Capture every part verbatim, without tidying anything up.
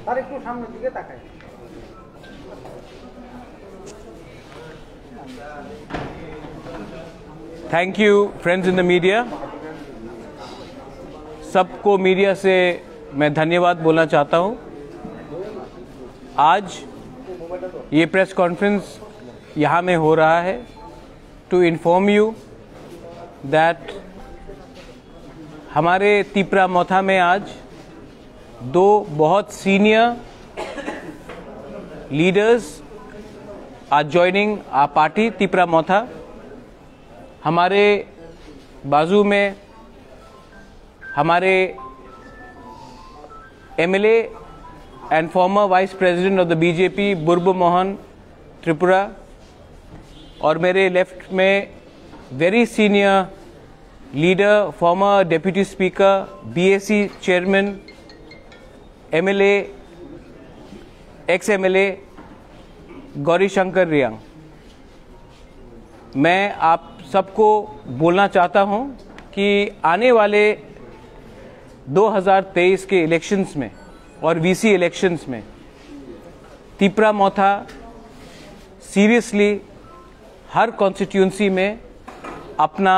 আর একটু সামনের দিকে তাকাই। Thank you, friends in the media. सबको मीडिया से मैं धन्यवाद बोलना चाहता हूं। आज ये प्रेस कॉन्फ्रेंस यहां में हो रहा है to inform you that हमारे तिपरा मोथा में आज दो बहुत senior leaders are joining our party Tipra मोथा। हमारे बाजू में हमारे M L A and former vice president of the B J P, बुर्बो मोहन त्रिपुरा, और मेरे लेफ्ट में very senior leader, former deputy speaker, B A C chairman, M L A, ex M L A Gauri शंकर रियांग। मैं आप सबको बोलना चाहता हूं कि आने वाले दो हज़ार तेईस के इलेक्शंस में और वीसी इलेक्शंस में तिपरा मोथा सीरियसली हर कॉन्स्टिट्यूएंसी में अपना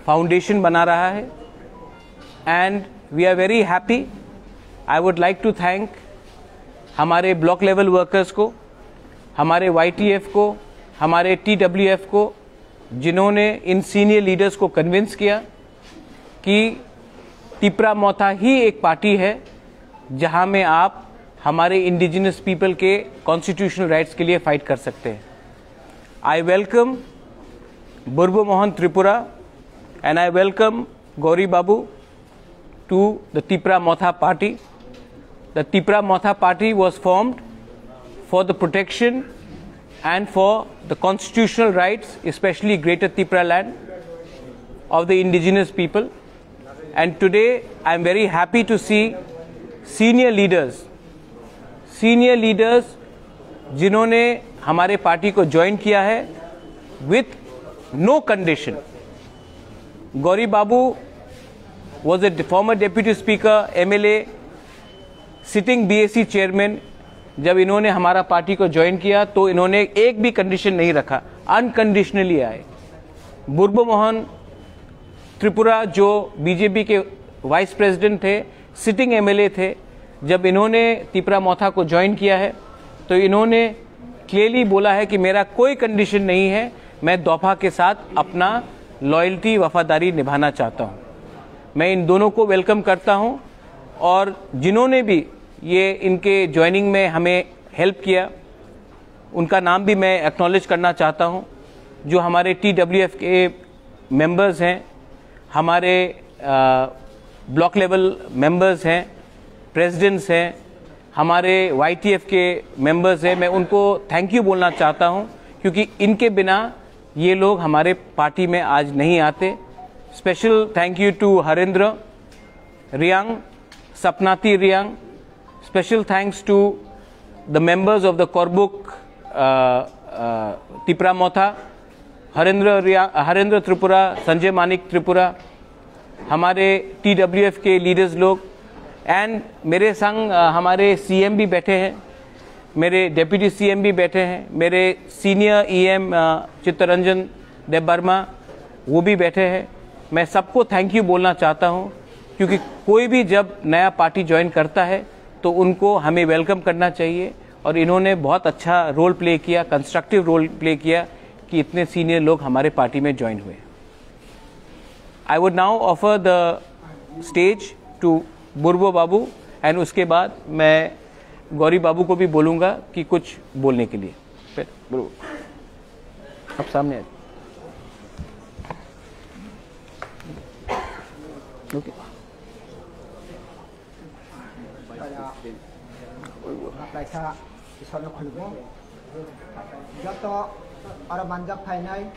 फाउंडेशन बना रहा है। And we are very happy. I would like to thank हमारे ब्लॉक लेवल वर्कर्स को, हमारे वाईटीएफ को, हमारे टीडब्ल्यूएफ को, जिन्होंने इन सीनियर लीडर्स को कन्विंस किया कि तिपरा मोथा ही एक पार्टी है जहां में आप हमारे इंडिजिनस पीपल के कॉन्स्टिट्यूशनल राइट्स के लिए फाइट कर सकते हैं। I welcome Burbo Mohan Tripura and I welcome Gauri Babu to the Tipra Motha party. The Tipra Motha party was formed for the protection and for the constitutional rights, especially Greater Tipra land, of the indigenous people. And today I am very happy to see senior leaders, senior leaders जिन्होंने हमारे पार्टी को ज्वाइन किया है with no condition। Gauri Babu was a former deputy speaker, M L A, sitting B A C chairman। जब इन्होंने हमारा पार्टी को ज्वाइन किया तो इन्होंने एक भी कंडीशन नहीं रखा, अनकंडीशनली आए। बुर्बो मोहन त्रिपुरा जो बीजेपी के वाइस प्रेसिडेंट थे, सिटिंग एमएलए थे, जब इन्होंने तिपरा मोथा को ज्वाइन किया है तो इन्होंने क्लियरली बोला है कि मेरा कोई कंडीशन नहीं है, मैं दोफा के साथ अपना लॉयल्टी, वफादारी निभाना चाहता हूँ। मैं इन दोनों को वेलकम करता हूँ और जिन्होंने भी ये इनके ज्वाइनिंग में हमें हेल्प किया, उनका नाम भी मैं एक्नॉलेज करना चाहता हूँ। जो हमारे टीडब्ल्यूएफ के मेंबर्स हैं, हमारे ब्लॉक लेवल मेंबर्स हैं, प्रेसिडेंट्स हैं, हमारे वाईटीएफ के मेंबर्स हैं, मैं उनको थैंक यू बोलना चाहता हूँ, क्योंकि इनके बिना ये लोग हमारे पार्टी में आज नहीं आते। Special thank you to Harendra रियांग, सपनाती Reang. Special thanks to the members of the Korbuk, uh, uh, Tipra Motha, Harendra रिया-, हरेंद्र त्रिपुरा, संजय मानिक त्रिपुरा, हमारे टीडब्ल्यूएफ के लीडर्स लोग, एंड मेरे संग, अ, हमारे सीएम भी बैठे हैं, मेरे डेप्यूटी सीएम भी बैठे हैं, मेरे सीनियर ईएम, अ, चित्तरंजन देव वर्मा, वो भी बैठे हैं। मैं सबको थैंक यू बोलना चाहता हूँ, क्योंकि कोई भी जब नया पार्टी ज्वाइन करता है तो उनको हमें वेलकम करना चाहिए, और इन्होंने बहुत अच्छा रोल प्ले किया, कंस्ट्रक्टिव रोल प्ले किया कि इतने सीनियर लोग हमारे पार्टी में ज्वाइन हुए। I would now offer the stage to बुर्बो बाबू, एंड उसके बाद मैं गौरी बाबू को भी बोलूँगा कि कुछ बोलने के लिए। बुर्बो, आप सामने आ जाओ। Okay. Kaisa Isorno khulumung. Joto oro manjak phainai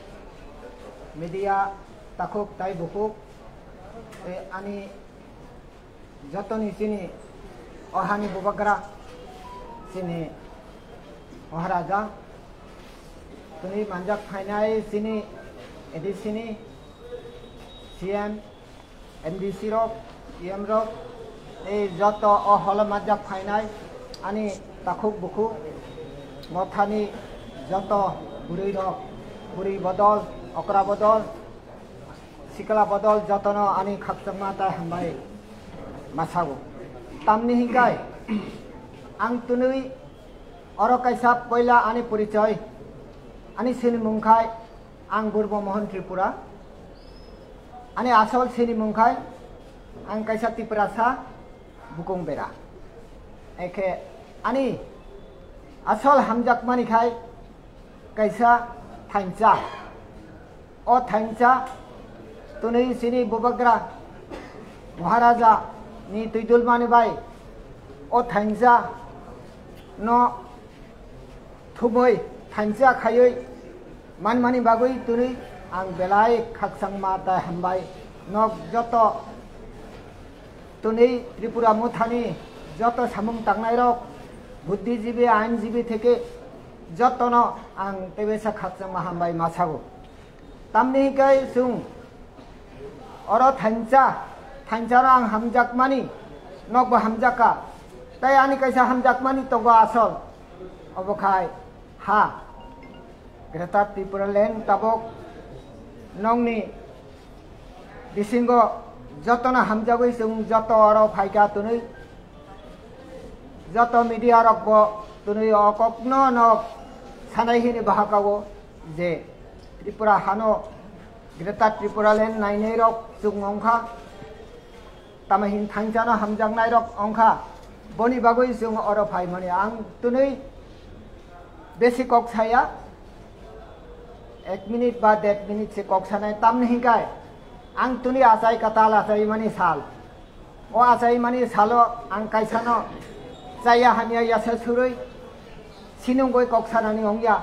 media takhuk tai bukhuk, tei ani jotoni chini ohani bubagra chini Maharaja, tini manjak phainai chini A D C ni C M, M D C rok, Yamrok, ei joto o holo majak phainai ani takhuk bukhuk mothani joto bwrwi rok, bwrwi bodol, okra bodol, sikla bodol jotono ani khakchangma tai hambai masago. Tamni hinkai ang twnwi oro kaisa poila ani porichoi, ani sinimung khai ang Burbo Mohon Tripura, ani asol sinimung khai ang kaisa Tiprasa bukung bera. Ekhe ani asol hamjakmani khai kaisa thansa. O thansa twnwi chini bubagra Maharaja ni twidulmani bai o thansa no thumwi thansa khaiwi manmani bagwi twnwi ang belai khakchangma tai hambai nok joto twnwi Tripura Mothani joto samung tangnairok, buddhijibi, ainjibi theke jotono ang tebesa khakchangma hambai masago. Tamni hinkhe chwng oro thansa, thansano ang hamjakmani, nokbo hamjakha. Tai ani kaisa hamjakmani tongo asol, obo khai ha. Greater Tripura Land tabok nokni bisingo jotono hamjagwi chwng joto oro phaikha twnwi. Joto media rokbo twnwi o kokno nok sanai hini bahakago je Tripura hano Greater Tripura Land nainai rok chwng wngkha. Tamo hin thansano hamjaknai rok wngkha, boni bagwi chwng oro phaimani ang twnwi besi kok saya, ek minute ba der minute se kok sanai, tamni hinkai ang twnwi achai katal achaimani sal. O achaimani salo ang kaisano chaya hamya yasa surwi sinungwi kok sanani wngya,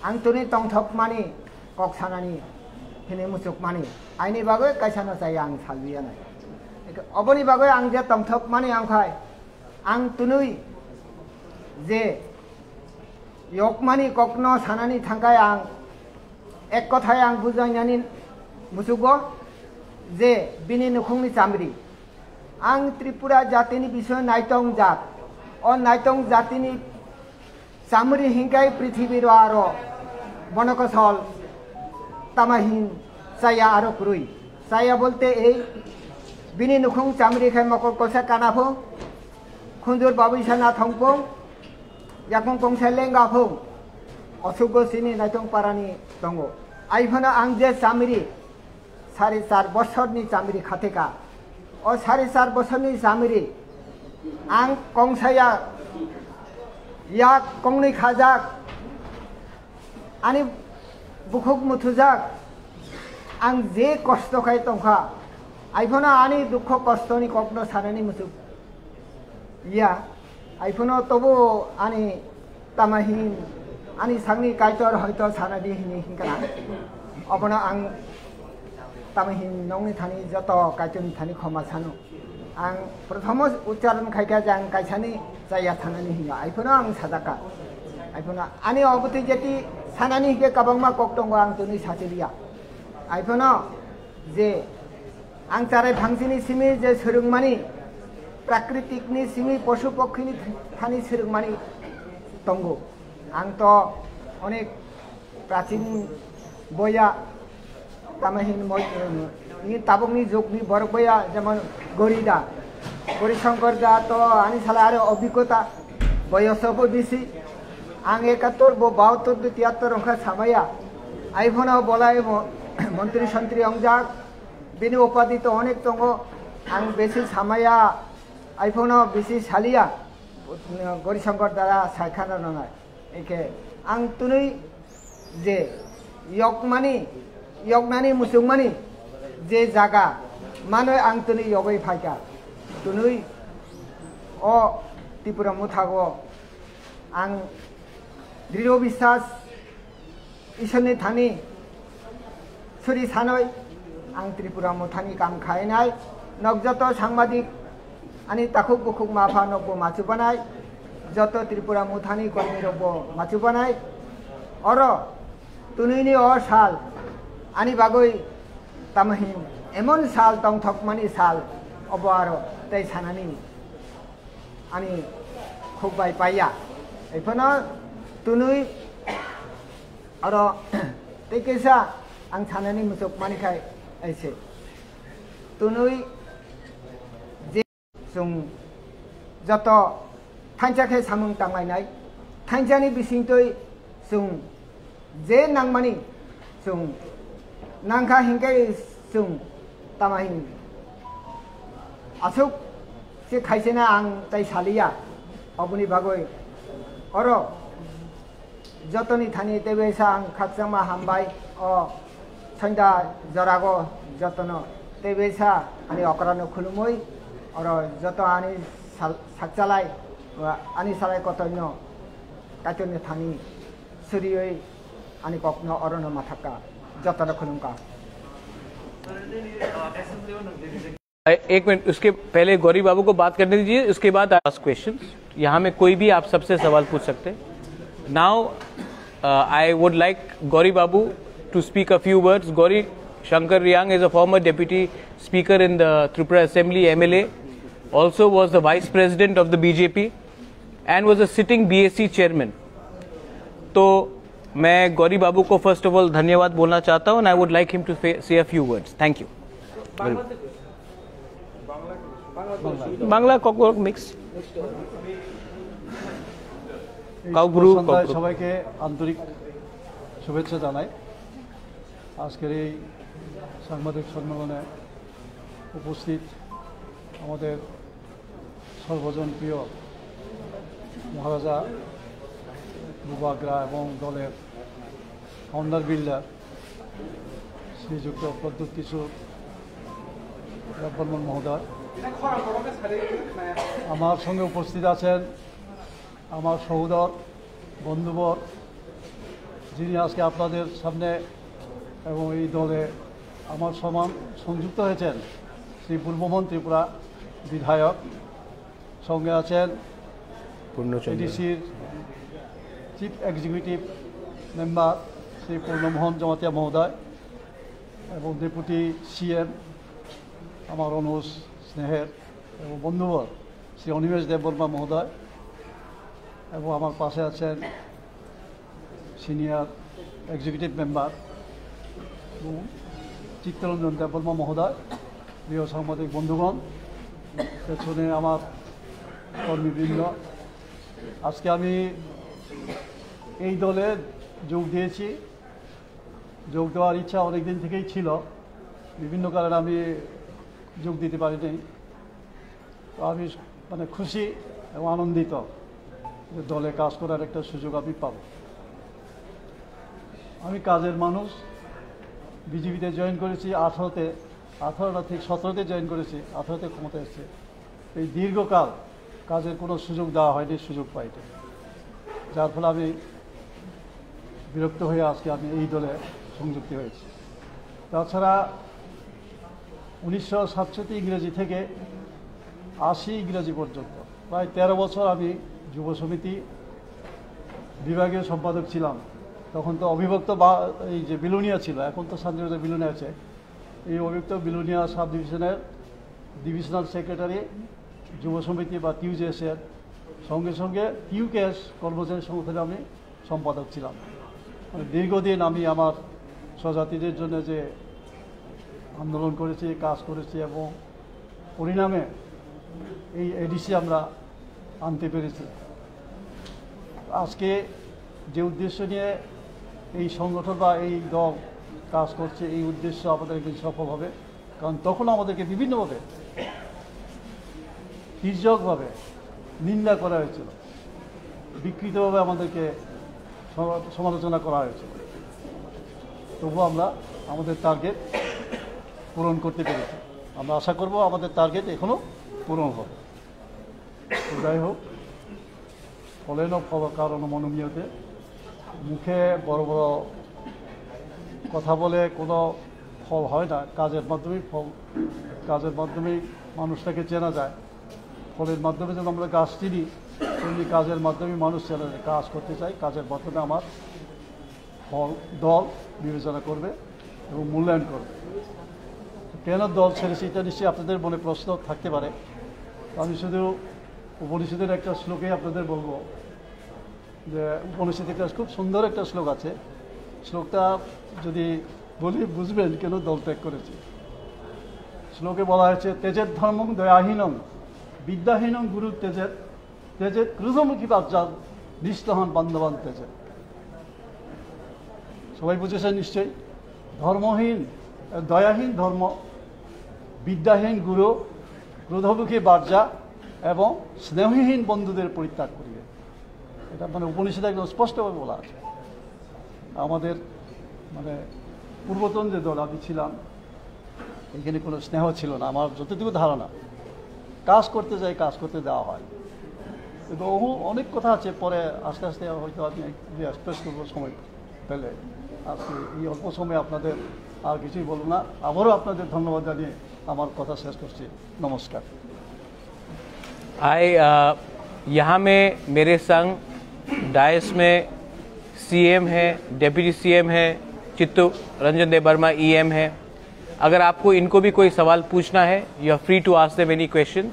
ang twnwi tongthokmani kok sanani hinwi muchukmani. Aini bagwi kaisano chaya ang salwiya nai. Oboni bagwi ang je tongthokmani ang khai, ang twnwi je yokmani kokno sanani thangkhai ang ek kothai ang bujainani muchugo je bini nukhungni chamri. Ang Tripura jatini bisoy naitong jat. O naitong jatini chamri hinkai prithibiro aro bono kosol tamahin chaya aro kwrwi. Chaya bolte ei bini nukhung chamri khai mokol kosa kana pho, khunjur babisa na thong pho, yakung kongsa lenga pho, osugo sini naitong parani tongo. Aiphano ang je chamri sari char bosorni chamri khateka. O sari char bosorni chamri ang kongsaya yak kongnwi khajak, ani bukhuk muthujak, ang je kosto khai tongkha, aiphano ani dukho kostoni kokno sanani muchuk ya. Aiphano tobo ani tamahin ani sakni Kaitor hoito sanadi hini hinkana. Obono ang tamahin nokni thani joto Kaitorni thani khoma sano. Ang prothomo uchcharon khaikha je ang kaisani chaya sanani hinga. Aiphano ang sajaka. Aiphano ani oboti jeti sanani hingke kabangma kok tongo ang tuni sachiliya. Aiphano je ang charai phangsini simi je swrwngmani, prakritikni simi, posu pokhini thani swrwngmani tongo. Ang to onek prachin boya, tamo hin mo-, ni tabukni jugni borok boya, jemon Gorida, Gori Shankar da to ani sala are obhigota, boyoso bo bisi. Ang ekattor bo bahattor do tiyattor ongkha samaya. Aiphano bolai mo-, montri sontri ongjak. Bini upadi to onek tongo, ang besi samaya, aiphano besi saliya, Gori Shankar dara saikhana nonai. Eke ang tunui je yokmani, yoknani musungmani je jaga manoi ang tunui yogoi phaikha. Tunui o Tripura mothago ang dridho biswas Isorni thani suri sanoi ang Tripura mothani kam khainai. Nok joto sangbadik ani takhuk bukhuk mapha nokbo machubanai, joto Tripura mothani kormi rokbo machubanai. Oro tunini o sal ani bagoi tamo hin emon sal tongthokmani sal, Obo aro tei sanani ani khuk bai paiya. Ephano tunui aro tei kisa ang sanani muchuk mani khai aise. Tunui je chwng joto thansa khe samung tanglainai, thansani bisingtwi chwng je nangmani chwng nangkha hinkhe chwng tama hin aswk se khaisena ang tai saliya, oboni bagwi oro jotoni thani teibo sa ang khakchangma hambai o sonda jorago jotono teibo sa ani okrano khulumui oro joto ani sal-, sakchalai ani salai kotorno Kaitorni thani suriui ani kokno orono mathakka, jotono khulumkha. एक मिनट, उसके पहले गौरी बाबू को बात करने दीजिए, उसके बाद ask questions. यहाँ में कोई भी आप सबसे सवाल पूछ सकते हैं। Now I would like Gauri Babu to speak a few words. Gauri Shankar Reang is a former deputy speaker in the Tripura Assembly, M L A, also was the vice president of the B J P and was a sitting B A C chairman. तो मैं गौरी बाबू को first of all धन्यवाद बोलना चाहता हूँ and I would like him to say a few words. Thank you. Bangla Kokborok mix. কাউব্রু সন্ধ্যায় সবাইকে আন্তরিক শুভেচ্ছা জানাই। আজকের এই সাংবাদিক সম্মেলনে উপস্থিত আমাদের সর্বজন প্রিয় মহারাজা বুবাগ্রা এবং দলের ফাউন্ডার বিল্ডার শ্রীযুক্ত প্রদ্যুৎ কিশোর দেববর্মন মহোদয়। আমার সঙ্গে উপস্থিত আছেন আমার সহোদর বন্ধুবর, যিনি আজকে আপনাদের সামনে এবং এই দলে আমার সমান সংযুক্ত হয়েছেন শ্রী পূর্বমোহন ত্রিপুরা বিধায়ক, সঙ্গে আছেন এডিসির চিফ এক্সিকিউটিভ মেম্বার শ্রী পূর্ণমোহন জমাতিয়া মহোদয় এবং ডেপুটি সিএম আমার অনুজ স্নেহের এবং বন্ধুবর শ্রী অনিমেষ দেববর্মা মহোদয় এবং আমার পাশে আছেন সিনিয়র এক্সিকিউটিভ মেম্বার এবং চিত্তরঞ্জন দেববর্মা মহোদয়, প্রিয় সাংবাদিক বন্ধুগণ, পেছনে আমার কর্মীবৃন্দ, আজকে আমি এই দলে যোগ দিয়েছি। যোগ দেওয়ার ইচ্ছা অনেক দিন থেকেই ছিল, বিভিন্ন কারণে আমি যোগ দিতে পারিনি। তো আমি মানে খুশি এবং আনন্দিত যে দলে কাজ করার একটা সুযোগ আমি পাব। আমি কাজের মানুষ, বিজেপিতে জয়েন করেছি আঠারোতে, আঠারো না ঠিক সতেরোতে জয়েন করেছি, আঠারোতে ক্ষমতা এসছে। এই দীর্ঘকাল কাজের কোনো সুযোগ দেওয়া হয়নি, সুযোগ পাইনি, যার ফলে আমি বিরক্ত হয়ে আজকে আমি এই দলে সংযুক্তি হয়েছি। তাছাড়া উনিশশো সাতষট্টি ইংরেজি থেকে আশি ইংরেজি পর্যন্ত প্রায় তেরো বছর আমি যুব সমিতি বিভাগীয় সম্পাদক ছিলাম। তখন তো অবিভক্ত বা এই যে বিলোনিয়া ছিল, এখন তো শান্তিবাজার বিলোনিয়া আছে, এই অবিভক্ত বিলোনিয়া সাব ডিভিশনের ডিভিশনাল সেক্রেটারি যুব সমিতি বা টিউজেএসের সঙ্গে সঙ্গে টিউকেএস কর্মচারী সংগঠনে আমি সম্পাদক ছিলাম। মানে দীর্ঘদিন আমি আমার স্বজাতিদের জন্য যে আন্দোলন করেছি, কাজ করেছি এবং পরিণামে এই এডিসি আমরা আনতে পেরেছি। আজকে যে উদ্দেশ্য নিয়ে এই সংগঠন বা এই দল কাজ করছে, এই উদ্দেশ্য আমাদের একদিন সফল হবে। কারণ তখন আমাদেরকে বিভিন্নভাবে তির্যকভাবে নিন্দা করা হয়েছিল, বিকৃতভাবে আমাদেরকে সমা- সমালোচনা করা হয়েছিল। তবুও আমরা আমাদের টার্গেট পূরণ করতে পেরেছি। আমরা আশা করব আমাদের টার্গেট এখনও পূরণ হবে। তো যাই হোক, ফলেন ফল কারণ মনোমীয়তে, মুখে বড় বড় কথা বলে কোনো ফল হয় না, কাজের মাধ্যমেই ফল, কাজের মাধ্যমেই মানুষটাকে চেনা যায়। ফলের মাধ্যমে যেমন আমরা গাছ চিনি, তেমনি কাজের মাধ্যমে মানুষ চেনা যায়। কাজ করতে চাই, কাজের মাধ্যমে আমার ফল দল বিবেচনা করবে এবং মূল্যায়ন করবে। কেন দল ছেড়েছি, এটা নিশ্চয়ই আপনাদের মনে প্রশ্ন থাকতে পারে। আমি শুধু উপনিষদের একটা শ্লোকে আপনাদের বলবো যে, উপনিষদে একটা খুব সুন্দর একটা শ্লোক আছে। শ্লোকটা যদি বলি, বুঝবেন কেন দল ত্যাগ করেছি। শ্লোকে বলা হয়েছে, "তেজেদ ধর্মং দয়াহীনং, বিদ্যাহীনং গুরু তেজেদ, তেজেদ ক্রোধমুখী বাহ্যা, নিঃস্পৃহং বান্ধবান তেজেদ।" সবাই বুঝেছেন নিশ্চয়ই? ধর্মহীন, দয়াহীন ধর্ম, বিদ্যাহীন গুরু, ক্রোধমুখী বাহ্যা এবং স্নেহহীন বন্ধুদের পরিত্যাগ করিবে। এটা মানে উপনিষদে একদম স্পষ্টভাবে বলা আছে। আমাদের মানে পূর্বতন যে দল আমি ছিলাম, এখানে কোনো স্নেহ ছিল না, আমার যতটুকু ধারণা। কাজ করতে যাই, কাজ করতে দেওয়া হয়। কিন্তু বহু অনেক কথা আছে, পরে আস্তে আস্তে হয়তো আমি এক্সপ্রেস করবো সময় পেলে। আজকে এই অল্প সময় আপনাদের আর কিছুই বলবো না, আবারও আপনাদের ধন্যবাদ জানিয়ে আমার কথা শেষ করছি। নমস্কার। हाय। यहाँ में मेरे संग डायस में सीएम है, डेप्यूटी सीएम है, चित्तू रंजन देव वर्मा ईएम है। अगर आपको इनको भी कोई सवाल पूछना है, you are free to ask them any questions।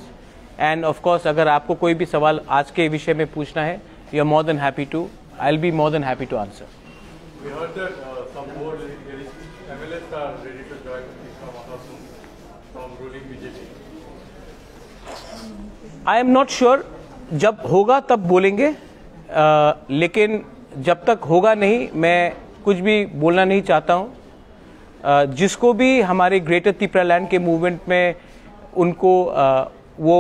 And of course, अगर आपको कोई भी सवाल आज के विषय में पूछना है, you are more than happy to, I'll be more than happy to answer। We heard that uh, some more ladies, M L As are ready to join Krishna Mahasoon from ruling B J P. I am not sure, जब होगा तब बोलेंगे। लेकिन जब तक होगा नहीं, मैं कुछ भी बोलना नहीं चाहता हूँ। जिसको भी हमारे ग्रेटर तिपरा लैंड के मूवमेंट में उनको वो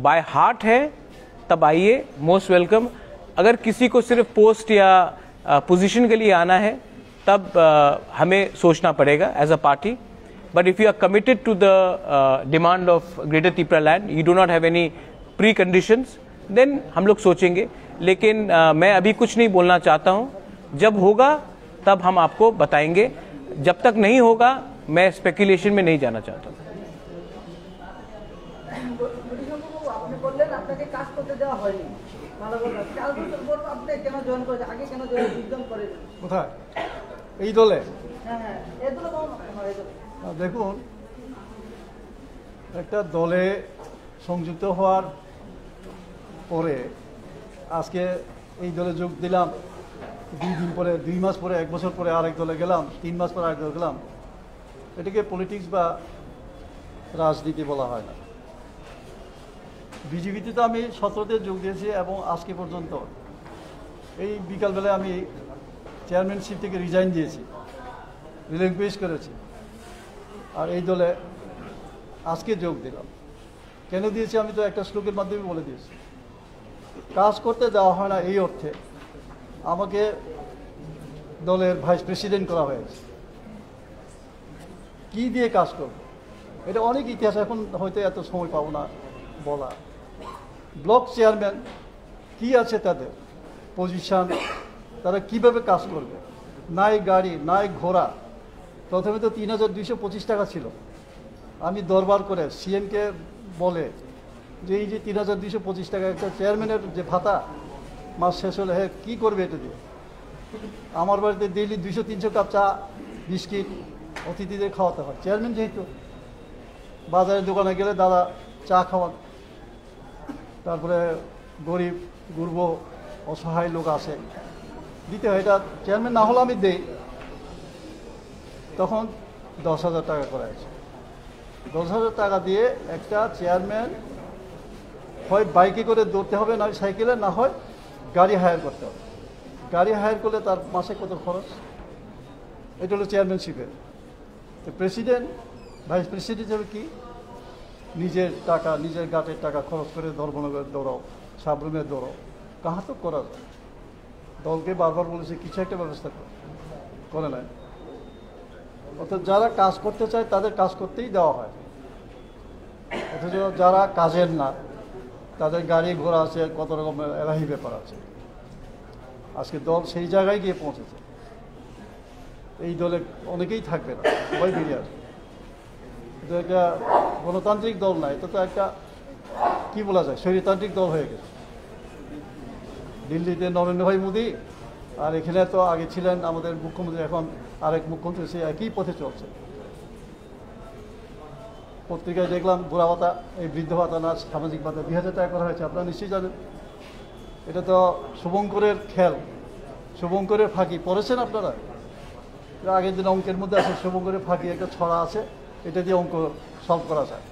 बाय हार्ट है, तब आइए, मोस्ट वेलकम। अगर किसी को सिर्फ पोस्ट या पोजीशन के लिए आना है, तब हमें सोचना पड़ेगा as a party। But if you are committed to the demand of Greater Tipra Land, you do not have any preconditions, then हम लोग सोचेंगे। लेकिन मैं अभी कुछ नहीं बोलना चाहता हूँ। जब होगा, तब हम आपको बताएंगे। जब तक नहीं होगा, मैं स्पेकुलेशन में नहीं जाना चाहता हूँ। কোথায়? এই দলে? দেখুন, একটা দলে সংযুক্ত হওয়ার পরে আজকে এই দলে যোগ দিলাম। দুই দিন পরে, দুই মাস পরে, এক বছর পরে আরেক দলে গেলাম, তিন মাস পরে আরেক দলে গেলাম। এটাকে পলিটিক্স বা রাজনীতি বলা হয় না। বিজেপিতে তো আমি সতেরোতে যোগ দিয়েছি এবং আজকে পর্যন্ত এই বিকালবেলায় আমি চেয়ারম্যানশিপ থেকে রিজাইন দিয়েছি, রিলিঙ্কুইশ করেছি। আর এই দলে আজকে যোগ দিলাম। কেন দিয়েছি আমি তো একটা শ্লোকের মাধ্যমে বলে দিয়েছি। কাজ করতে দেওয়া হয় না এই অর্থে আমাকে দলের ভাইস প্রেসিডেন্ট করা হয়েছে। কি দিয়ে কাজ করব, এটা অনেক ইতিহাস, এখন হয়তো এত সময় পাবো না বলা। ব্লক চেয়ারম্যান কি আছে তাদের পজিশন, তারা কিভাবে কাজ করবে? নাই গাড়ি, নাই ঘোড়া। প্রথমে তো তিন হাজার দুইশো পঁচিশ টাকা ছিল। আমি দরবার করে সিএমকে বলে যে এই যে তিন হাজার দুইশো পঁচিশ টাকা একটা চেয়ারম্যানের যে ভাতা, মাস শেষ হলে হ্যাঁ কী করবে এটা দিয়ে? আমার বাড়িতে ডেইলি দুইশো তিনশো কাপ চা, বিস্কিট অতিথিদের খাওয়াতে হয়। চেয়ারম্যান যেহেতু, বাজারে দোকানে গেলে দাদা চা খাওয়ান, তারপরে গরিব গুরবো অসহায় লোক আছে, দিতে হয়। এটা চেয়ারম্যান না হলে আমি দেই। তখন দশ হাজার টাকা করে আছে। দশ হাজার টাকা দিয়ে একটা চেয়ারম্যান হয় বাইকে করে দৌড়তে হবে, না হয় সাইকেলে, না হয় গাড়ি হায়ার করতে হবে। গাড়ি হায়ার করলে তার মাসে কত খরচ? এটা হলো চেয়ারম্যানশিপের। তো প্রেসিডেন্ট, ভাইস প্রেসিডেন্ট হিসেবে কি নিজের টাকা, নিজের গাটের টাকা খরচ করে ধর্মনগর দৌড়াও, সাবরুমে দৌড়াও, কাহা তো করা যায়। দলকে বারবার বলেছে কিছু একটা ব্যবস্থা করো, করে নাই। অর্থাৎ যারা কাজ করতে চায় তাদের কাজ করতেই দেওয়া হয়, অথচ যারা কাজের না, তাদের গাড়ি ঘোড়া আছে, কত রকম এলাহি ব্যাপার আছে। আজকে দল সেই জায়গায় গিয়ে পৌঁছেছে। এই দলে অনেকেই থাকবে না, সবাই বেরিয়ে আসবে। এটা একটা গণতান্ত্রিক দল না, এটা তো একটা, কি বলা যায়, স্বৈরতান্ত্রিক দল হয়ে গেছে। দিল্লিতে নরেন্দ্র ভাই মোদী, আর এখানে তো আগে ছিলেন আমাদের মুখ্যমন্ত্রী, এখন আরেক মুখ্যমন্ত্রী, সে একই পথে চলছে। পত্রিকায় দেখলাম বুড়া ভাতা, এই বৃদ্ধ ভাতা না সামাজিক ভাতা দুই হাজার টাকা করা হয়েছে। আপনারা নিশ্চয়ই জানেন, এটা তো শুভঙ্করের খেল, শুভঙ্করের ফাঁকি। পড়েছেন আপনারা? এর আগের দিন অঙ্কের মধ্যে আছে শুভঙ্করের ফাঁকি, একটা ছড়া আছে, এটা দিয়ে অঙ্ক সলভ করা যায়।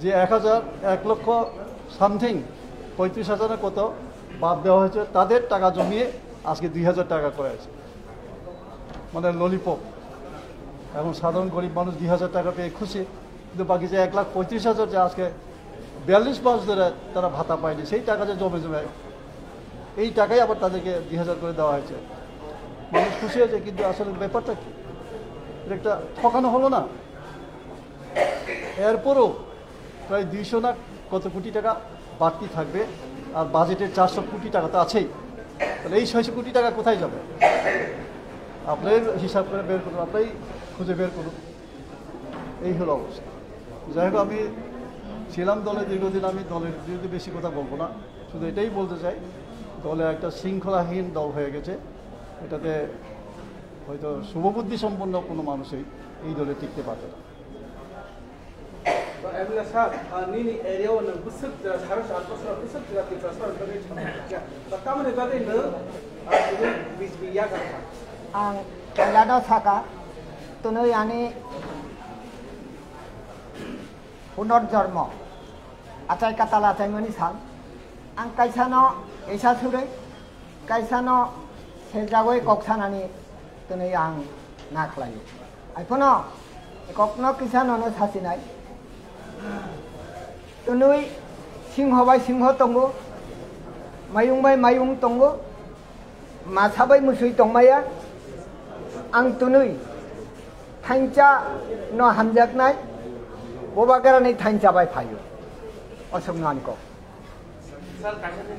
যে এক হাজার, এক লক্ষ সামথিং, পঁয়ত্রিশ হাজার না কত বাদ দেওয়া হয়েছে, তাদের টাকা জমিয়ে আজকে দুই হাজার টাকা করা হয়েছে, মানে ললিপপ। এখন সাধারণ গরিব মানুষ দুই হাজার টাকা পেয়ে খুশি, কিন্তু বাকি যে এক লাখ পঁয়ত্রিশ হাজার যে আজকে বিয়াল্লিশ মাস ধরে তারা ভাতা পায়নি, সেই টাকা যে জমে জমে, এই টাকাই আবার তাদেরকে দুই হাজার করে দেওয়া হয়েছে। মানুষ খুশি হয়েছে, কিন্তু আসলে ব্যাপারটা কি? এটা একটা ঠকানো হলো না? এরপরও প্রায় দুইশো না কত কোটি টাকা বাড়তি থাকবে, আর বাজেটের চারশো কোটি টাকা তো আছেই। তাহলে এই ছয়শো কোটি টাকা কোথায় যাবে? আপনারাই হিসাব করে বের করুন, আপনারাই খুঁজে বের করুন। এই হলো অবস্থা। যাই হোক, আমি ছিলাম দলে দীর্ঘদিন, আমি দলের বিরুদ্ধে বেশি কথা বলবো না, শুধু এটাই বলতে চাই, দলে একটা শৃঙ্খলাহীন দল হয়ে গেছে। এটাতে হয়তো শুভবুদ্ধি সম্পন্ন কোনো মানুষই এই দলে টিকতে পারবে না। Emla sir, nini area o nwng bwswk saro sar bosor bwswk jati sar sar bagwi chwng kha. Tamoni bagwi nwng tini B J P yakarkha. Ang elado saka, tunui ani punorjormo, achai katal achaimani sal. Ang kaisano isa surui, kaisano sejagoi kok sanani twnwi ang na khlaio. Aiphono kokno kisa nono sasinai. Twnwi singho bai singho tongo, mayung bai mayung tongo, masa bai musui tongmaya. Ang twnwi thansa no hamjaknai, bobagrani thansa bai phaio. Osok nani kok. Sir, kaisa de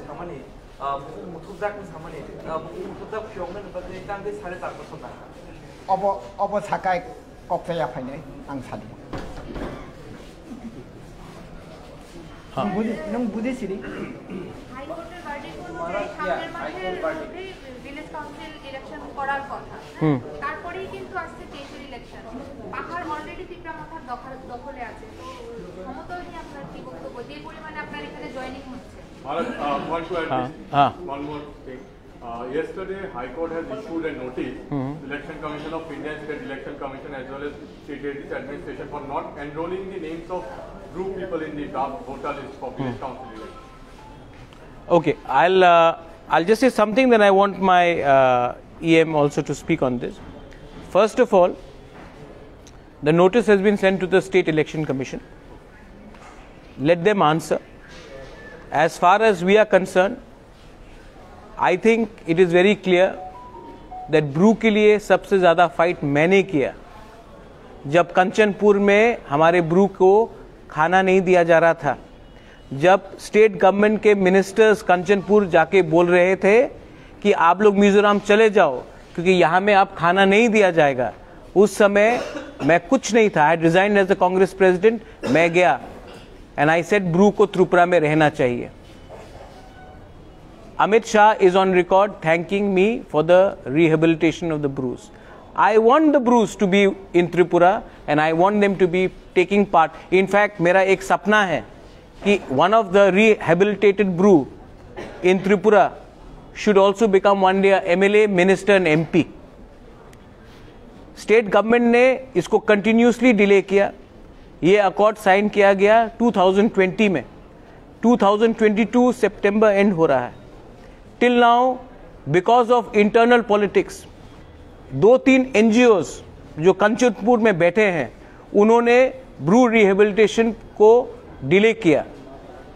samani, ah, muthubjak ni samani, ah, muthubjak phiyoknani bagwi tang de sare char bosor nangkha. Obo, obo sakai kok chaya phainai, ang sadi. Ha. Nwng budi-, nwng budi siri? High Court-এর verdict অনুযায়ী সামনের মাসের মধ্যেই village council election করার কথা। হুম। তারপরেই কিন্তু আসছে তেইশের election। পাহাড় already তিপ্রা মথার দখল-, দখলে আছে। তো ক্ষমতা নিয়ে আপনার কি বক্তব্য? যে পরিমাণে আপনার এখানে joining হচ্ছে। Maharaj, uh, want to add হ্যাঁ, this হ্যাঁ। One more thing. Uh, yesterday, High Court has issued a notice, Hmm. Election Commission of India, State Election Commission, as well as State Administration for not enrolling the names of Bru people in the draft voter list for village Hmm. council election. Okay, I'll, uh, I'll just say something, then I want my, uh, E M also to speak on this. First of all, the notice has been sent to the State Election Commission. Let them answer. As far as we are concerned, I think it is very clear that Bru के लिए सबसे ज़्यादा फाइट मैंने किया। जब कंचनपुर में हमारे ब्रू को खाना नहीं दिया जा रहा था, जब स्टेट गवर्नमेंट के मिनिस्टर्स कंचनपुर जाके बोल रहे थे कि आप लोग मिजोरम चले जाओ, क्योंकि यहाँ में आप खाना नहीं दिया जाएगा, उस समय मैं कुछ नहीं था। I had resigned as the Congress president. मैं गया and I said ब्रू को त्रिपुरा में रहना चाहिए। Amit Shah is on record thanking me for the rehabilitation of the Brus. I want the Brus to be in Tripura and I want them to be taking part. In fact, मेरा एक सपना है कि one of the rehabilitated Bru in Tripura should also become one day a M L A, minister and M P. State government ने इसको continuously delay किया। ये accord sign किया गया टू थाउजेंड ट्वेंटी में, टू थाउजेंड ट्वेंटी टू सितंबर एंड हो रहा है। Till now, because of internal politics, दो तीन एनजीओज जो कंचनपुर में बैठे हैं, उन्होंने ब्रू रिहेबिलिटेशन को डिले किया।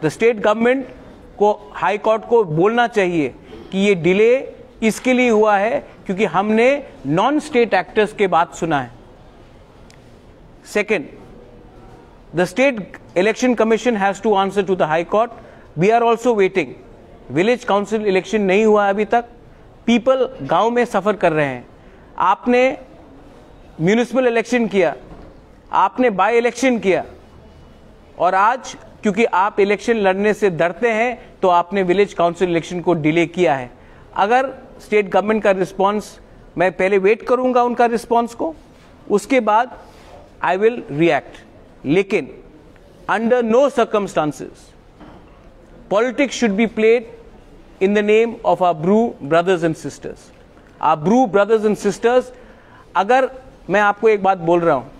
द स्टेट गवर्नमेंट को, हाई कोर्ट को बोलना चाहिए कि ये डिले इसके लिए हुआ है क्योंकि हमने नॉन स्टेट एक्टर्स के बात सुना है। Second, the State Election Commission has to answer to the High Court. We are also waiting. Village council election नहीं हुआ अभी तक। पीपल गांव में सफर कर रहे हैं। आपने म्युनिसिपल इलेक्शन किया, आपने बाय इलेक्शन किया, और आज क्योंकि आप इलेक्शन लड़ने से डरते हैं तो आपने विलेज काउंसिल इलेक्शन को डिले किया है। अगर स्टेट गवर्नमेंट का रिस्पॉन्स, मैं पहले वेट करूंगा उनका रिस्पॉन्स को, उसके बाद I will react. Lekin, under no circumstances, politics should be played in the name of our Bru brothers and sisters. Our Bru brothers and sisters, अगर मैं आपको एक बात बोल रहा हूँ,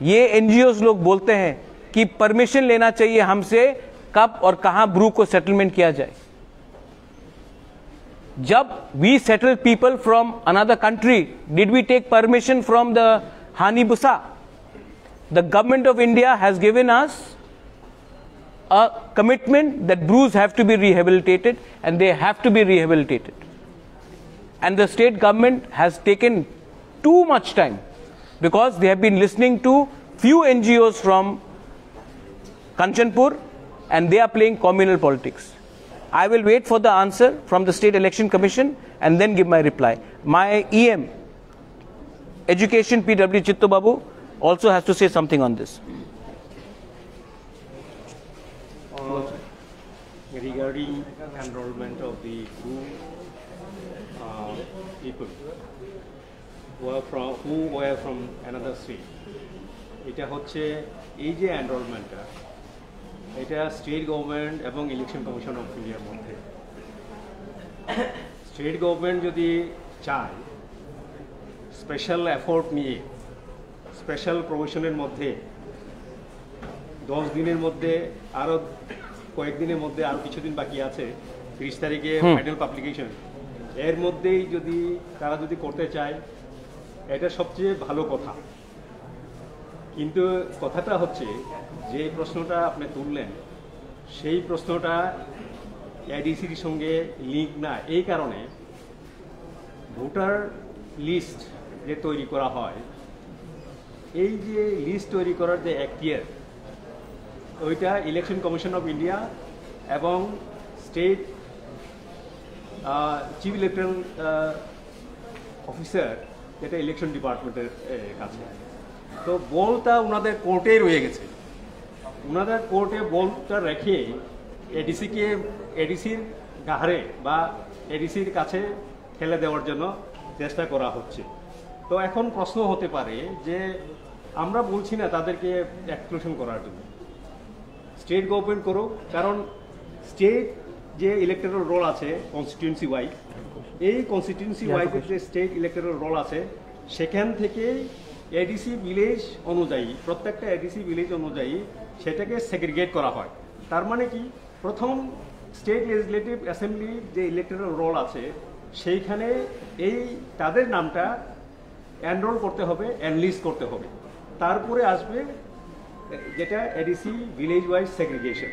ये एनजीओज़ लोग बोलते हैं कि परमिशन लेना चाहिए हमसे कब और कहाँ ब्रू को सेटलमेंट किया जाए। जब we settle people from another country, did we take permission from the Hani Busa? The government of India has given us a commitment that Brus have to be rehabilitated, and they have to be rehabilitated. And the state government has taken too much time because they have been listening to few N G Os from Kanchanpur, and they are playing communal politics. I will wait for the answer from the State Election Commission and then give my reply. My E M, Education, P W Chitto Babu, also has to say something on this. Uh, regarding enrollment of the Bru uh, people who are from who were from another state, এটা হচ্ছে এই যে এনরোলমেন্টটা, এটা state government এবং election commission of ইন্ডিয়ার মধ্যে। State government যদি চায় স্পেশাল এফোর্ট নিয়ে স্পেশাল প্রভিশনের মধ্যে দশ দিনের মধ্যে আরও কয়েকদিনের মধ্যে আরও কিছুদিন বাকি আছে, তিরিশ তারিখে ফাইনাল পাবলিকেশন, এর মধ্যেই যদি তারা যদি করতে চায়, এটা সবচেয়ে ভালো কথা। কিন্তু কথাটা হচ্ছে, যে প্রশ্নটা আপনি তুললেন, সেই প্রশ্নটা এডিসির সঙ্গে লিঙ্ক না। এই কারণে ভোটার লিস্ট যে তৈরি করা হয়, এই যে লিস্ট তৈরি করার যে এখতিয়ার, ওইটা ইলেকশন কমিশন অফ ইন্ডিয়া এবং স্টেট চিফ ইলেকটরাল অফিসার, যেটা ইলেকশন ডিপার্টমেন্টের কাছে। তো বলটা ওনাদের কোর্টেই রয়ে গেছে। ওনাদের কোর্টে বলটা রেখে এডিসিকে, এডিসির ঘাড়ে বা এডিসির কাছে ঠেলে দেওয়ার জন্য চেষ্টা করা হচ্ছে। তো এখন প্রশ্ন হতে পারে যে আমরা বলছি না তাদেরকে এক্সক্লুশন করার জন্য, স্টেট গভর্নমেন্ট করুক, কারণ স্টেট যে ইলেকটরাল রোল আছে কনস্টিটিউয়েন্সি ওয়াইজ, এই কনস্টিটিউয়েন্সি ওয়াইজের যে স্টেট ইলেকটরাল রোল আছে, সেখান থেকেই এডিসি ভিলেজ অনুযায়ী, প্রত্যেকটা এডিসি ভিলেজ অনুযায়ী সেটাকে সেগ্রিগেট করা হয়। তার মানে কি, প্রথম স্টেট লেজিসলেটিভ অ্যাসেম্বলির যে ইলেকটরাল রোল আছে, সেইখানে এই তাদের নামটা এনরোল করতে হবে, এনলিস্ট করতে হবে, তারপরে আসবে যেটা এডিসি ভিলেজ ওয়াইজ সেগ্রিগেশন।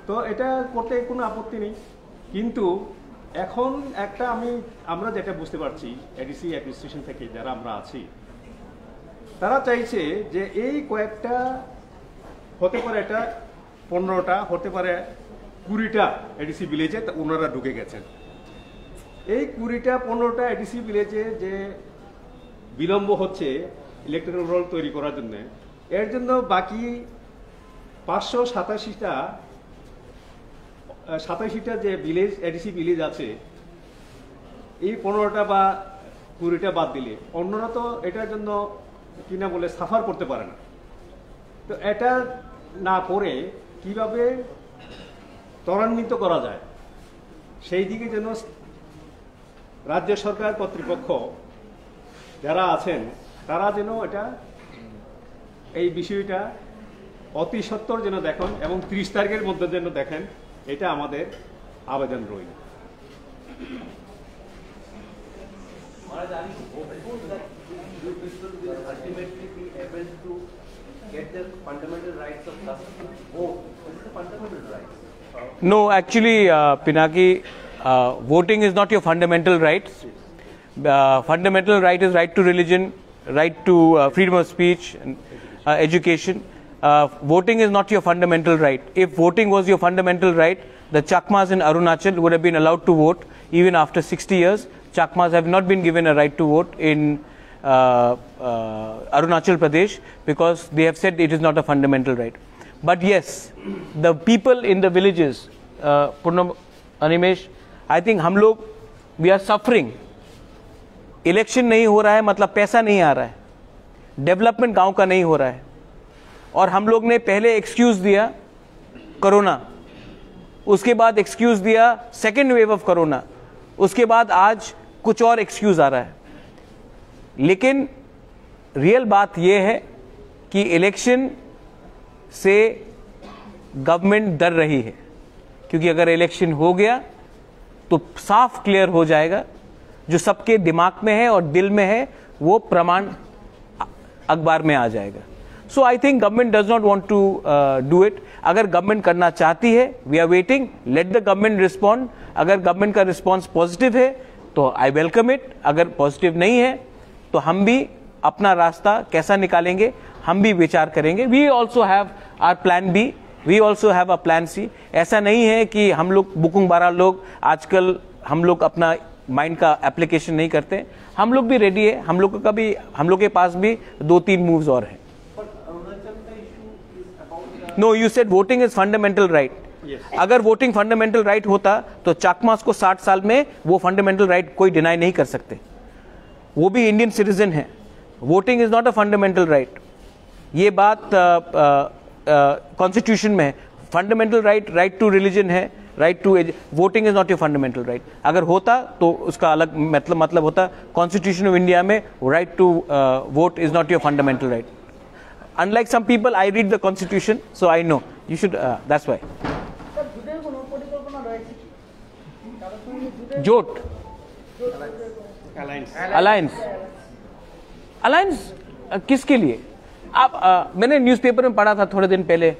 তো এটা করতে কোনো আপত্তি নেই, কিন্তু এখন একটা আমি, আমরা যেটা বুঝতে পারছি এডিসি অ্যাডমিনিস্ট্রেশন থেকে যারা আমরা আছি, তারা চাইছে যে এই কয়েকটা, হতে পারে এটা পনেরোটা, হতে পারে কুড়িটা এডিসি ভিলেজে তা ওনারা ঢুকে গেছেন। এই কুড়িটা পনেরোটা এডিসি ভিলেজে যে বিলম্ব হচ্ছে ইলেকটরাল রোল তৈরি করার জন্য, এর জন্য বাকি পাঁচশো সাতাশিটা, আহ, সাতাশিটা যে ভিলেজ, এডিসি ভিলেজ আছে, এই পনেরোটা বা কুড়িটা বাদ দিলে অন্যরা তো এটার জন্য কিনা বলে সাফার করতে পারে না। তো এটা না করে কিভাবে ত্বরান্বিত করা যায়, সেই দিকে যেন রাজ্য সরকার কর্তৃপক্ষ যারা আছেন, তারা যেন এটা, এই বিষয়টা অতি সত্বর যেন দেখেন এবং তিরিশ তারিখের মধ্যে যেন দেখেন, এটা আমাদের আবেদন রইল। Maharaj, are you hopeful that you people will ultimately be able to get their fundamental rights of customers? Vote, this is a fundamental right. No, actually, uh, Pinaki, uh, voting is not your fundamental right. Uh, fundamental right is right to religion, right to uh, freedom of speech, and uh, education. Uh, voting is not your fundamental right. If voting was your fundamental right, the Chakmas in Arunachal would have been allowed to vote even after sixty years. Chakmas have not been given a right to vote in uh, uh, Arunachal Pradesh because they have said it is not a fundamental right. But yes, the people in the villages, uh, Purnam, Animesh, I think हम लोग, we are suffering. Election नहीं हो रहा है, मतलब पैसा नहीं आ रहा है। डेवलपमेंट गांव का नहीं हो रहा है। और हम लोग ने पहले एक्सक्यूज दिया कोरोना, उसके बाद एक्सक्यूज दिया सेकेंड वेव ऑफ कोरोना, उसके बाद आज कुछ और एक्सक्यूज आ रहा है। लेकिन रियल बात यह है कि इलेक्शन से गवर्नमेंट डर रही है, क्योंकि अगर इलेक्शन हो गया तो साफ क्लियर हो जाएगा, जो सबके दिमाग में है और दिल में है, वो प्रमाण अ-, अखबार में आ जाएगा। So I think government does not want to do it. अगर गवर्नमेंट करना चाहती है, we are waiting, let the government respond. अगर गवर्नमेंट का रिस्पॉन्स पॉजिटिव है तो आई वेलकम इट, अगर पॉजिटिव नहीं है तो हम भी अपना रास्ता कैसा निकालेंगे, हम भी विचार करेंगे। We also have our plan B, we also have a plan C. ऐसा नहीं है कि हम लोग बुकुंग बारा लोग आजकल हम लोग अपना माइंड का एप्लीकेशन नहीं करते। हम लोग भी रेडी है, हम लोग का भी, हम लोग के पास भी दो तीन मूव्स और हैं। No, you said voting is fundamental right. अगर वोटिंग फंडामेंटल राइट होता तो चाकमास को साठ साल में वो फंडामेंटल राइट कोई डिनाई नहीं कर सकते। वो भी इंडियन सिटीजन है। Voting is not a fundamental right. ये बात कॉन्स्टिट्यूशन में है। Fundamental right, right to religion है, right to, voting is not your fundamental right. अगर होता तो उसका अलग मतलब मतलब होता। कॉन्स्टिट्यूशन ऑफ इंडिया में right to vote is not your fundamental right. Unlike some people, I read the constitution, so I know. You should, that's why. জোট। अलायंस। अलायंस। अलायंस किसके लिए? आप, मैंने न्यूज़पेपर में पढ़ा था थोड़े दिन पहले।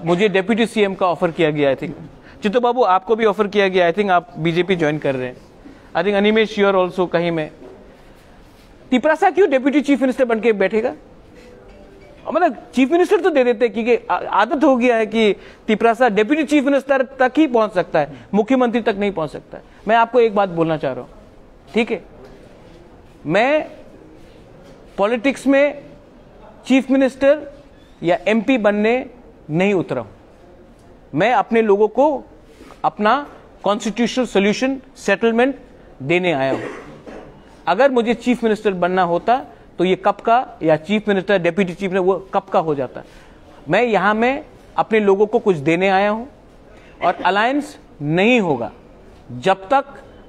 मुझे डेप्यूटी सीएम का ऑफर किया गया, आई थिंक। चित्तू बाबू, आपको भी ऑफर किया गया, आई थिंक आप बीजेपी ज्वाइन कर रहे हैं। I think Animesh, you are also कहीं में। तिपरासा क्यों डेप्यूटी चीफ मिनिस्टर बन के बैठेगा? मतलब चीफ मिनिस्टर तो दे देते, क्योंकि आदत हो गया है कि तिपरासा डेप्यूटी चीफ मिनिस्टर तक ही पहुंच सकता है, मुख्यमंत्री तक नहीं पहुंच सकता है। मैं आपको एक बात बोलना चाह रहा हूँ, ठीक है, मैं पॉलिटिक्स में चीफ मिनिस्टर या एमपी बनने नहीं उतरा हूँ। मैं अपने लोगों को अपना कॉन्स्टिट्यूशनल सॉल्यूशन, सेटलमेंट देने आया हूँ। अगर मुझे चीफ मिनिस्टर बनना होता तो ये कब का, या chief minister, deputy chief minister, वो कब का हो जाता। मैं यहाँ में अपने लोगों को कुछ देने आया हूँ और अलायंस नहीं होगा जब तक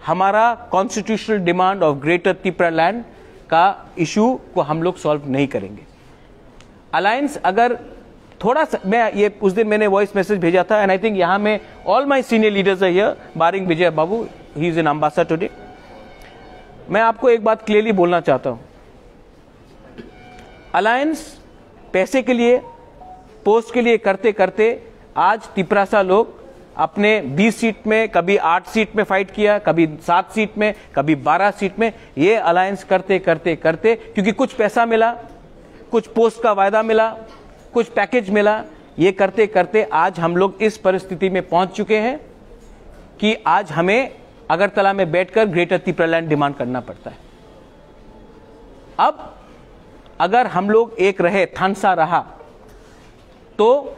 हमारा constitutional demand of greater Tipra land का इशू को हम लोग सॉल्व नहीं करेंगे। अलायंस अगर थोड़ा सा, मैं ये उस दिन मैंने वॉइस मैसेज भेजा था, एंड आई थिंक यहाँ में ऑल माई सीनियर लीडर्स है here, barring Vijay babu, he is an ambassador today. मैं आपको एक बात क्लियरली बोलना चाहता हूँ, अलायंस पैसे के लिए, पोस्ट के लिए करते करते आज तिपरासा लोग अपने बीस सीट में, कभी आठ सीट में फाइट किया, कभी सात सीट में, कभी बारह सीट में, ये अलायंस करते करते करते, क्योंकि कुछ पैसा मिला, कुछ पोस्ट का वायदा मिला, कुछ पैकेज मिला, ये करते करते आज हम लोग इस परिस्थिति में पहुंच चुके हैं कि आज हमें अगरतला में बैठकर ग्रेटर तिपरालैंड डिमांड करना पड़ता है। अब अगर हम लोग एक रहे, थानसा रहा, तो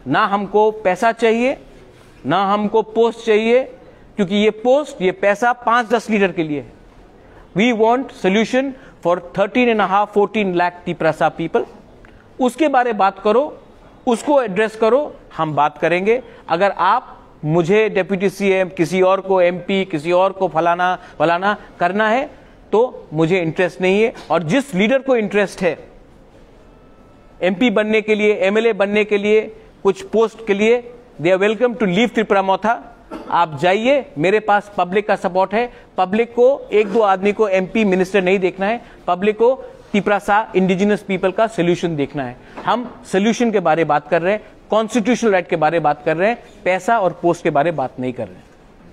ना हमको पैसा चाहिए, ना हमको पोस्ट चाहिए, क्योंकि ये पोस्ट, ये पैसा पाँच दस लीडर के लिए है। We want solution for thirteen and a half, fourteen lakh Tiprasa people. उसके बारे बात करो, उसको एड्रेस करो, हम बात करेंगे। अगर आप मुझे डेप्यूटी सीएम, किसी और को एमपी, किसी और को फलाना फलाना करना है, तो मुझे इंटरेस्ट नहीं है। और जिस लीडर को इंटरेस्ट है एमपी बनने के लिए, एमएलए बनने के लिए, कुछ पोस्ट के लिए, they are welcome to leave Tipra Motha। आप जाइए, मेरे पास पब्लिक का सपोर्ट है। पब्लिक को एक दो आदमी को एमपी मिनिस्टर नहीं देखना है, पब्लिक को तिपरासा इंडिजिनस पीपल का सोल्यूशन देखना है। हम सोल्यूशन के बारे बात कर रहे हैं, कॉन्स्टिट्यूशनल राइट के बारे बात कर रहे हैं, पैसा और पोस्ट के बारे बात नहीं कर रहे हैं।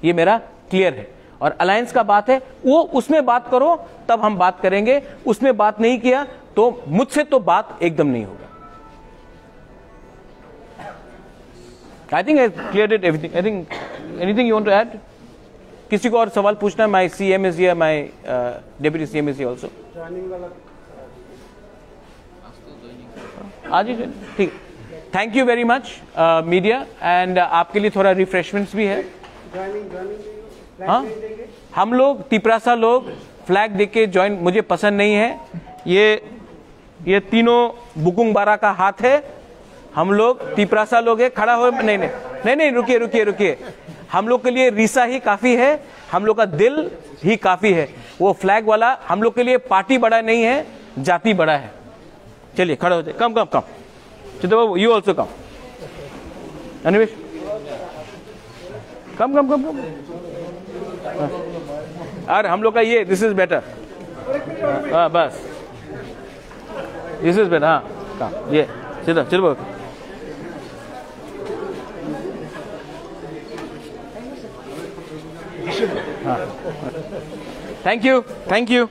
ये मेरा क्लियर है। और अलायंस का बात है, वो उसमें बात करो, तब हम बात करेंगे। उसमें बात नहीं किया तो मुझसे तो बात एकदम नहीं होगा। I think I cleared it everything. I think, anything you want to add? किसी को और सवाल पूछना है? My C M is here, my deputy C M is here also. आज ही join, ठीक। Thank you very much media, and आपके लिए थोड़ा रिफ्रेशमेंट्स भी है। हाँ, हम लोग तिपरासा लोग फ्लैग देख के ज्वाइन, मुझे पसंद नहीं है। ये ये तीनों बुकुंग बारा का हाथ है। हम लोग तिपरासा लोग है, खड़ा हो। नहीं नहीं नहीं नहीं रुकिए रुकिए रुकिए। हम लोग के लिए रिसा ही काफी है, हम लोग का दिल ही काफी है। वो फ्लैग वाला हम लोग के लिए पार्टी बड़ा नहीं है, जाति बड़ा है। चलिए खड़े हो जाए। कम कम कम। चित्तबाबू, you also come. अनिमेश, कम कम कम कम. हाँ. और हम लोग का ये, this is better. हाँ बस, this is better. हाँ, काम ये सीधा चल बोल. हाँ. Thank you, thank you.